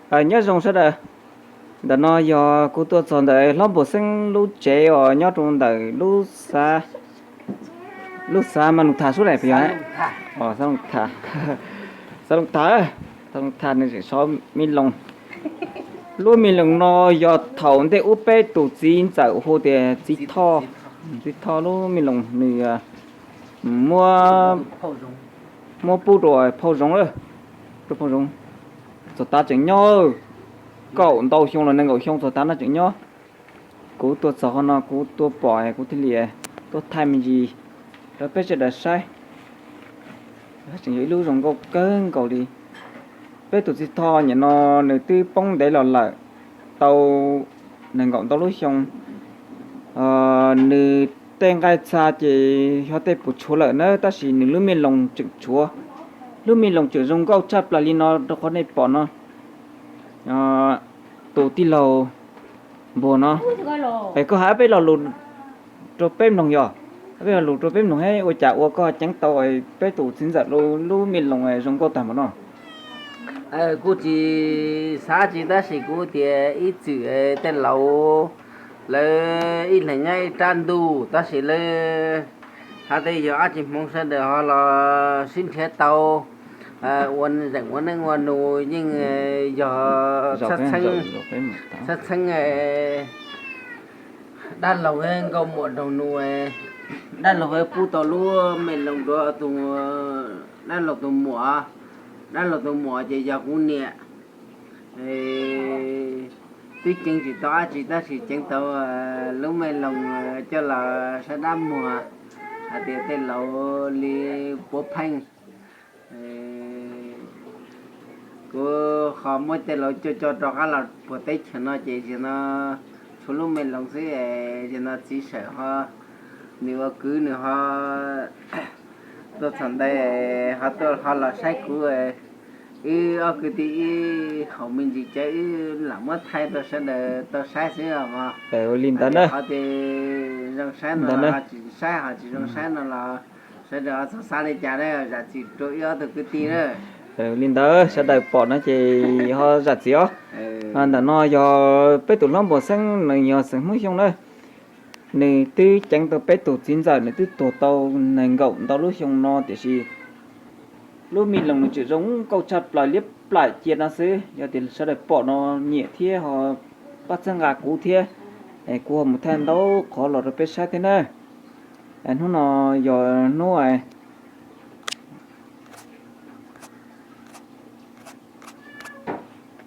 Nyob zoo sawv daws, ntawm no yog kuv tuaj txog ntawm hlob Npuas Xeeb lub tsev uas nyob rau ntawm lub xav, lub xav Mas Lus Tham sub daim pes yog, xav Lus Tham, xav Lus Tham, xav Lus Tham nws tseem sov me loos. Lub me loos no yog thaum ntej ub peb tus txiv ntxawm hu tias txiv Thoj, txiv Thoj lub me loos nws muab, muab pub rau phauj Zoov lawm, rau phauj Zoov. Txog tav tseem nyob kaum ntau xyoo los nees nkaum xyoo txog tav no tseem nyob. Kuv tuaj txog qhov no kuv tuaj pom kuv thiaj li tuaj thaij me ntsis rau peb sawv daws saib. Tseem yog ib lub zoo nkauj kawg nkaus li. Peb tus txiv Thoj nyem no nws twb poob ntev los lawm tau nees nkaum ntau lub xyoo. Nws tej nqaij txha ces yog tej puas tshuav lawm na, tab sis nws lub me loos tseem tshuav. Lub me loos tseem zoo nkauj tshaj plaws li no rau qhov nej pom no. Tus tij laug Npuas no, es koj hais peb lo lus rau peb mloog yog, peb lo lus rau peb mloog, ua cas ua koj ceev tau peb tus txiv ntxawm lub me loos zoo nkauj tag npaum no? Kuv tsis xav tsi tab sis kuv tias ib txwm tej laus lawv ib leeg nyob ib rab ntuj tab sis lawv hais tias yog dab tsi hmoov sawv daws ho los sib nrhiav tau ua zeem ua neej ua nus yeej yog txheeb, txheeb dab laug nkauj muam nraug nus, dab laug pub tau lub me loos rau tus, dab laug tus muam, dab laug tus muam ces yog kuv niam. Twb ceev tsis tau dab tsi tab sis ceev tau lub me loos coj los saib dab muag hais tias tej laus li puav pheej. Kuv ho muab tej laus coj coj rov qab los puag teb chaws no ces zaum no tshuav lub me loos xwb, zaum no txiv Sawm ho, nws ua kwv nws ho tuaj txog ntawd ho tuaj ho los saib kuv. Wb ob kwv tij wb haus me ntsis cawv wb lam muab thaij rau sawv daws tau saib xwb os mog. Ua li ntawd na. Qhov tias zoo saib no los ho tsis saib, ho tsis zoo saib no los sawv daws ho txhob xav li cas na, zam txim rau wb ob tug kwv tij na. Li ntawd sawv daws pom no ces ho zam txim os. Ntawm no yog peb tus hlob Npuas Xeeb, nws yog xeem Hmoob Xyooj na. Nws twb ceev tau peb tus txiv ntxawm, nws twb tuag tau nees nkaum ntau lub xyoo no tiam sis lub me loos nws tseem zoo nkauj tshaj plaws liab plaim cia no xwb. Yog tias sawv daws pom no nyiam thiab ho pab txhawb nqa kuv thiab, kuv ho mus thaij ntau qhov los rau peb saib thiab na. Hnub no yog hnub,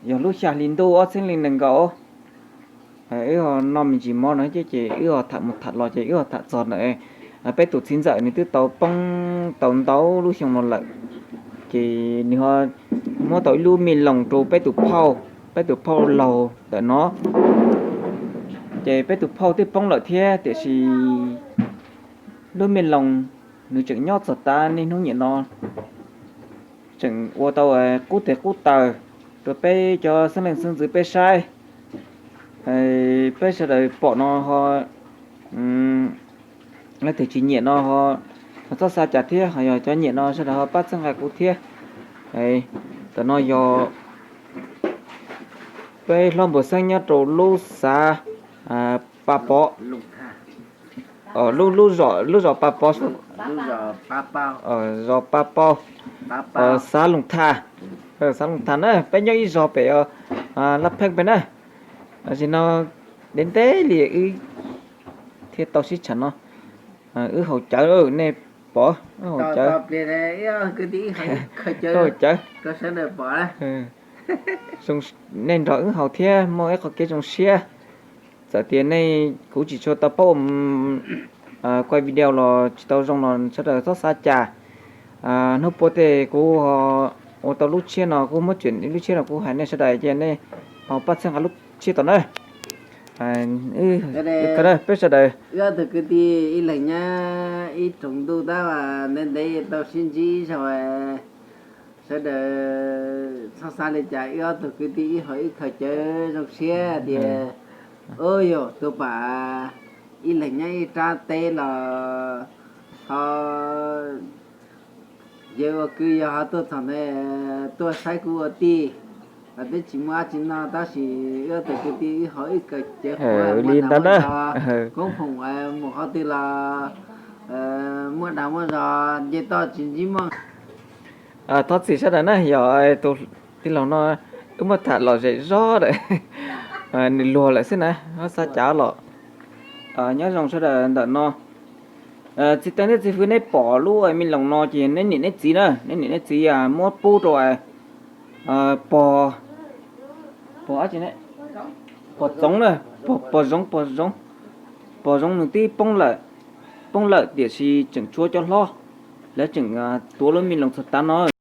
yog lub xya hli ntuj ob txhiab leej nees nkaum. Wb ho noj me ntsis mov no ces wb ho tham mus tham los ces wb ho tham txog ntawm peb tus txiv ntxawm nws twb tau poob tau ntau lub xyoo no lawm. Ces nws ho muab tau ib lub me loos rau peb tus phauj, peb tus phauj laug ntawm no. Ces peb tus phauj twb poob lawm thiab tiam sis lub me loos nws tseem nyob txog tav niaj hnub niam no, tseem ua tau qub teg qub taws rau peb cov xeeb leej xeeb ntxwv peb saib. Peb sawv daws pom no ho, leej twg tsis nyiam no ho txhob xav cas thiab, ho yog cov nyiam no sawv daws ho pab txhawb nqa kuv thiab. Tam no yog peb hlob Npuas Xeeb nyob rau lub xav Paj Pov, lub, lub zos Paj Pov, zos Paj Pov, xav Loos Thaj, xav Loos Thaj na, peb nyob ib zos pem Laj Pheej pem na. Tam sim no ntev ntev li wb thiaj tau sib tsham no. Wb haus cawv, nej pom wb haus cawv, haus cawv. Nej nrog wb haus thiab muaj ib qhov kev zoo siab. Txawm tias nej, kuv tsis tshua tau paub ua, kuaj video los tsis tau zoo los sawv daws txhob xav cas. Hnub puav tej kuv ua tau lub tshiab no, kuv muab tseem lub tshiab no kuv hais nej sawv daws ces nej ho pab txhawb nqa lub tshiab tom na. Peb sawv daws, wb ob tug kwv tij ib leeg nyob ib rooj ntuj tab ntev ntev tau sib ntsib ib zaug. Sawv daws txhob xav li cas, wb ob tug kwv tij wb haus wb khaws cawv zoo siab tias, ub, yog tus pam ib leeg nyob ib rab teb los ho, yawg ua kwv yog ho tuaj txog ntawd tuaj saib kuv ua tij. Twb tsis muaj dab tsi noj tab sis wb tus kwv tij wb ho wb kawm cev qhuav li ntawd na. Koob phoom mus qhov twg los muaj dag muaj zog nce toj tsis ntsib mog. Thov txim sawv daws na, yog tus tij laug no wb muab tham lom zem zog lawm, nws luag lawm xwb na, xav cav los. Nyob zoo sawv daws ntawm no. Txiv Teev thiab txiv Fwj, neb pom lub me loos no ces neb niam neb txiv na, neb niam neb txiv muab pub rau pog, pog txoov na, pog zoov, pog zoov, pog zoov nws twb poob lawm, poob lawm tiam sis tseem tshuav cov hlob, lawv tseem tuav lub me loos txog tav no.